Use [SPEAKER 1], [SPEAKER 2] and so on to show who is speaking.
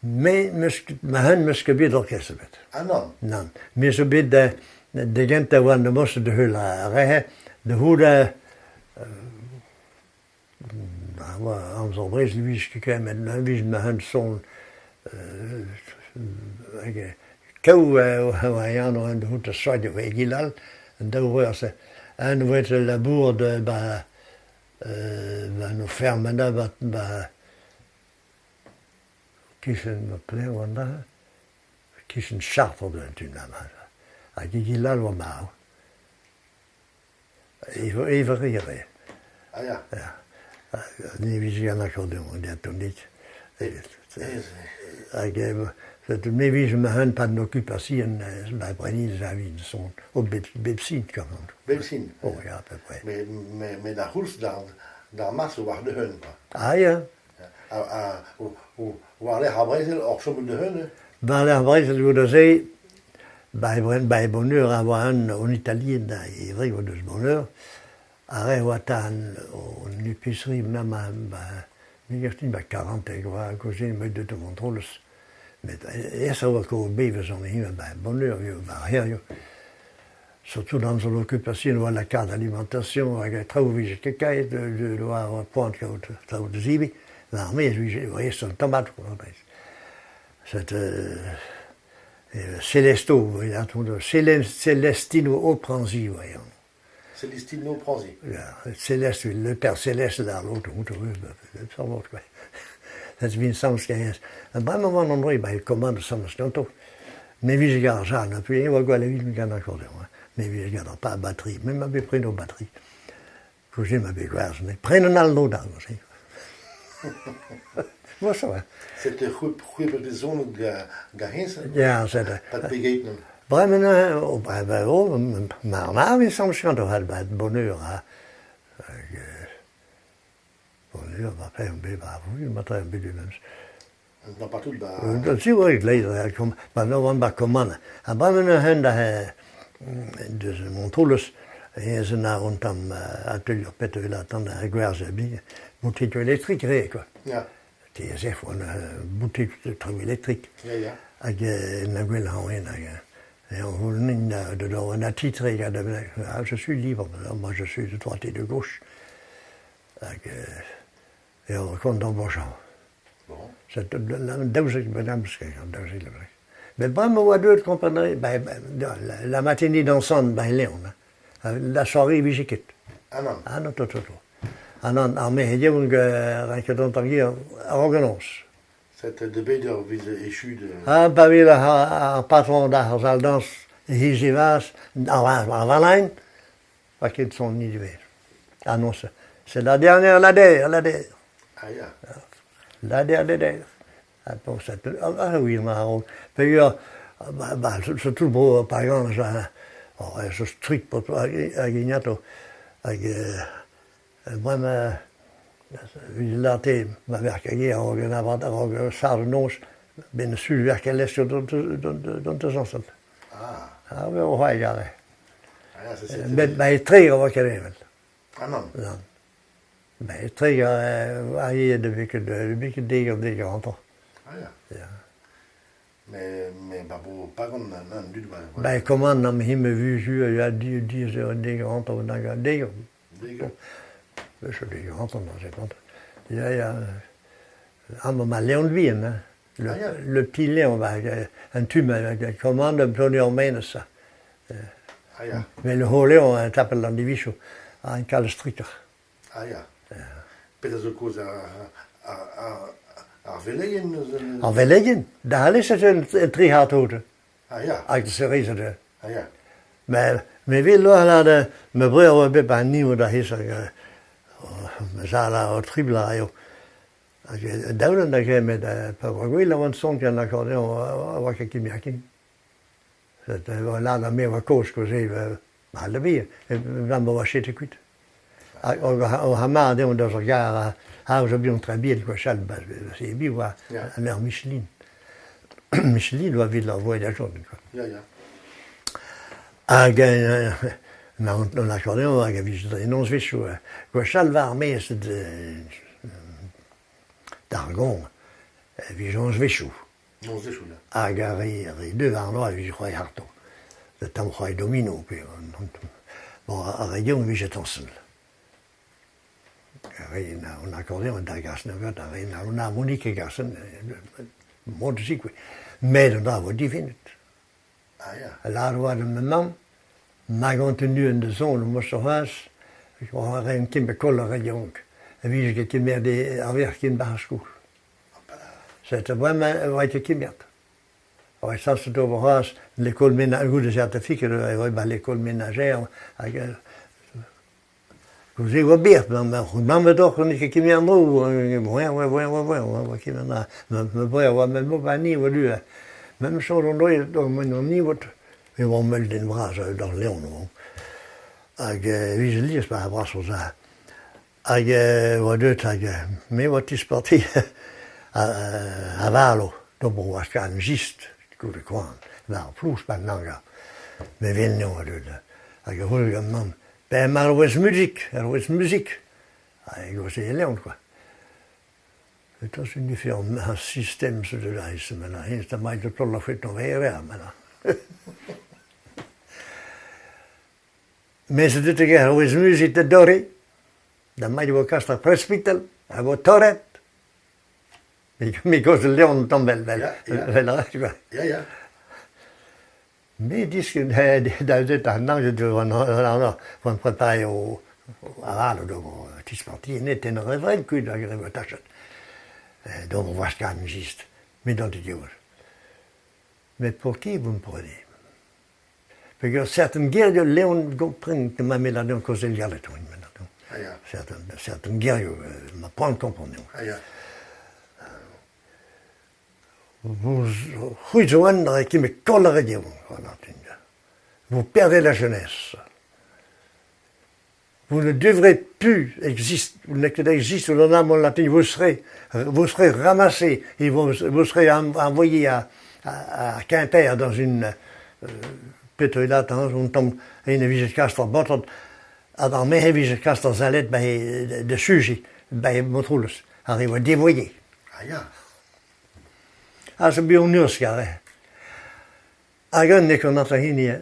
[SPEAKER 1] Me 'meus ma-un 'meus ket bet orkestr ebet.
[SPEAKER 2] Ah nann?
[SPEAKER 1] Nann. Me zo bet da da gentañ oan da Mossoù da heul ar re-se, da c'houde oa amzer brezel 'vije ket ken met ma vije ma-un son hag kaou e oa e anv en da c'hoût soad e oa egile all, an daou vreur-se. Un oa labourat 'ba 'ba 'n oferenn 'ba 'ba Kichen ma plev an dra, kichen Chartres un tu amañ. Hag egile all oa marv. Ev a re.
[SPEAKER 2] Ah ya.
[SPEAKER 1] Ya. Ne vije an akordeon diatonik. Hag setu me vije ma un pad occupation ba Brenniliz a vin son o bep bep sin quand même.
[SPEAKER 2] Bep sin.
[SPEAKER 1] Oh ya à peu près.
[SPEAKER 2] Mais mais mais d'ar c'houlz d'ar mars war deun quoi.
[SPEAKER 1] Ah ya.
[SPEAKER 2] War-lerc'h ar brezel oc'h chomet da-heul eo?
[SPEAKER 1] War-lerc'h ar brezel goude-se, ba e Boneur a oa un un Italien e wreg o deus Boneur, ar re oa 'ta an épicerie ma me gav din ba karanteg oa a-gozh met deut da Vontroulez. Met aes a oa kaout bevañ an hini ba Boneur eo ba ar c'hêrioù. Surtout amzer l'occupation oa lakaat alimentation hag traoù 'vije ket kaeet oa poan kaout traoù da zebriñ. War ar maez 'vije oa aes an tomat Setu Celesto Celestino Opranzi oa eñ.
[SPEAKER 2] Celestino Pranzi.
[SPEAKER 1] Ya, Céleste, le père Céleste da l'autre, quoi. Setu vin sañs kaez. Bremañ oan an dro, ba e komand sañs ganto. Me vije gant ar Jeanne, ha puis e oa gwall evit gant an akordeon. Me vije gant ar pa batterie, me ma bet preno batterie. Koulz ma bet gwerzh, met pren an all no da, se. Bon, ça va.
[SPEAKER 2] C'était c'hwi bet sonet gant hennezh?
[SPEAKER 1] Ya, c'est
[SPEAKER 2] Pas pegeit non?
[SPEAKER 1] Bremañ oh, bah, bah, oh, mar mar e semble ganto ha bah, bonheur ha hag bonheur va faire bet ba vout ma bet du memes.
[SPEAKER 2] N'en pas tout ba...
[SPEAKER 1] Si oa gleiz, ba no oan ba komand. Ha bremañ neuze da deus Montroulez, ez un un tamm atelier petra tan ar gwerzh boutik elektrik re quoi.
[SPEAKER 2] Ya.
[SPEAKER 1] TSF oa boutik traoù elektrik.
[SPEAKER 2] Ya, ya.
[SPEAKER 1] Hag na gwell hañ hag et on roule dedans un attitré ah, je suis libre, moi je suis de droite et de gauche. Hag Eo, kont d'embauchañ.
[SPEAKER 2] Bon.
[SPEAKER 1] Setu 12 bennak 12 bennak. Met bremañ oa deuet kompren ben, la matinée dansante ben Leon. La soirée vije ket.
[SPEAKER 2] Ah non.
[SPEAKER 1] Ah non, tout, tout, tout. Ah non, ar merc'hed yaouank renket dont ar gêr a-raok an noz.
[SPEAKER 2] Cette de bet ur viz echu de...
[SPEAKER 1] Ah, pa vez ar patron d'ar sal-dañs hizivas ar Valain, Pa ket son ivez. Ah non, c'est la dernière la la
[SPEAKER 2] Ah ya.
[SPEAKER 1] La dernière. Ah bon, ça peut... Ah, ah oui, ma Peogwir, bah, bah, surtout bro par exemple, oh, zo strikt hag ignato hag bremañ evit lâret ma verk hag a-raok an avat a-raok sarr-noz 'benn sul verk al lestr dont da zañsal.
[SPEAKER 2] Ah.
[SPEAKER 1] Ah, me o c'hoari aze.
[SPEAKER 2] Ah, ça, c'était...
[SPEAKER 1] Met ma etre a oa ket evel.
[SPEAKER 2] Ah non.
[SPEAKER 1] Nann. Ma etre a eo ne vez ket ne vez ket deger deger gantañ.
[SPEAKER 2] Ah ya.
[SPEAKER 1] Ya.
[SPEAKER 2] Mais, mais ba bro pagan nan dud ba...
[SPEAKER 1] Ba komand am him vu a di di deger gantañ nag deger.
[SPEAKER 2] Deger.
[SPEAKER 1] Je deger gantañ, non, j'ai pas. Ya ya. Amañ ma Leon vihan hein. Le,
[SPEAKER 2] Ah ya.
[SPEAKER 1] le petit Léon, ba, un tu ma commande un menez
[SPEAKER 2] Ah ya.
[SPEAKER 1] Mais le Léon un tapel an divisoù an kalz strikoc'h.
[SPEAKER 2] Ah ya. Petra zo kaoz ar, ar, ar, ar veleien eus an...
[SPEAKER 1] Ar veleien, da c'hallez un tri c'hart
[SPEAKER 2] Ah ya.
[SPEAKER 1] Hag se
[SPEAKER 2] Ah ya.
[SPEAKER 1] Mais me vil lâret ma breur oa bet ba niv da hezh hag ma zad o triblañ eo. Hag daoulenn da gemet pa oa gwell a oan sonj an akordeon a oa ket kimiakin. Lâret me a oa kozh koulz ma da bihan, ma oa chetet kuit. Hag o hama deomp deus ar gar ha zo bihan tre bihan gwechall, ba c'est bi oa an eur Michelin. Michelin oa evit ar voyajon quoi.
[SPEAKER 2] Ya, ya.
[SPEAKER 1] Hag an akordeon hag a vije dre nozvezhioù gwechall war ar maez d'ar goñv, e vije nozvezhioù.
[SPEAKER 2] Nozvezhioù, ya.
[SPEAKER 1] Hag ar re, ar re deu war-dro a vije c'hoari harto. Da tamm c'hoari domino pe bon, ar re yaouank vije tañsal. Ar re an akordeon da gas nebeut, ar re an harmonik e gasen, mod-se kwa. Met an dra a vo divinet.
[SPEAKER 2] Ah ya.
[SPEAKER 1] Lâret oa da ma mamm, ma gontenuen da zont mosto c'hoazh, a raent ket bet koll ar re yaouank. A vije ket kemeret ar verc'h ken 'ba ar skol. Setu bremañ e oa ket kemeret. Oa sañset d'ober c'hoazh l'école ménagère, goude certificat e oa 'ba l'école ménagère hag Goude e oa berr, mamm doc'h n'eo ket kemer an dro, ma breur oa ma ni oa du Même soñj on doa an nivoud e oamp ul den bras d'ar Leon oamp. Hag e vije lies ma brasoc'h za. Hag e oa deuet hag me oa tisparti a valo d'ober oa skalm jist goude koan war ar plouz 'ba Nanga. Mevelniñ oa deuet hag a c'houlle gant mamm Ben ar wezh muzik, ar wezh muzik. Hag e e Leon quoi. Dat is ungefähr un system so dat heist, men hins da mei de tolle fit noch her, men. Mensen dit ik ar wezh muzik da dorri. Da mei vo kast ar presbytel, a vo torret. Mi goz Leon tamm vel vel.
[SPEAKER 2] Ja, ja.
[SPEAKER 1] Vel quoi.
[SPEAKER 2] Ja, ja.
[SPEAKER 1] Me disken da deuet an oan prepare o aval d'ober tisparti net en revren kuit hag e tachet. D'ober waskan just. Mais dans diwezh. Mais pour qui vous me prenez? Peogwir certain gerioù Leon gompren ma me la kaozeal gallet on maintenant.
[SPEAKER 2] Ah ya.
[SPEAKER 1] Certain certain gerioù ma poan kompren eo.
[SPEAKER 2] Ah ya.
[SPEAKER 1] C'hwi zo un dra qui me koll ar radio, Vous perdez la jeunesse. Vous ne devrez plus exister, vous n'existe dans l'âme latin, vous serez ramassé et vous serez envoyé à Quimper dans une petra un tamm en e vije kas ar baotred ha d'ar merc'hed e vije kas ar saled de sujet ba Montroulez ar e oa dévoyé.
[SPEAKER 2] Ah ya.
[SPEAKER 1] Ha zo bet an urzh, eh. Hag un eo an hini.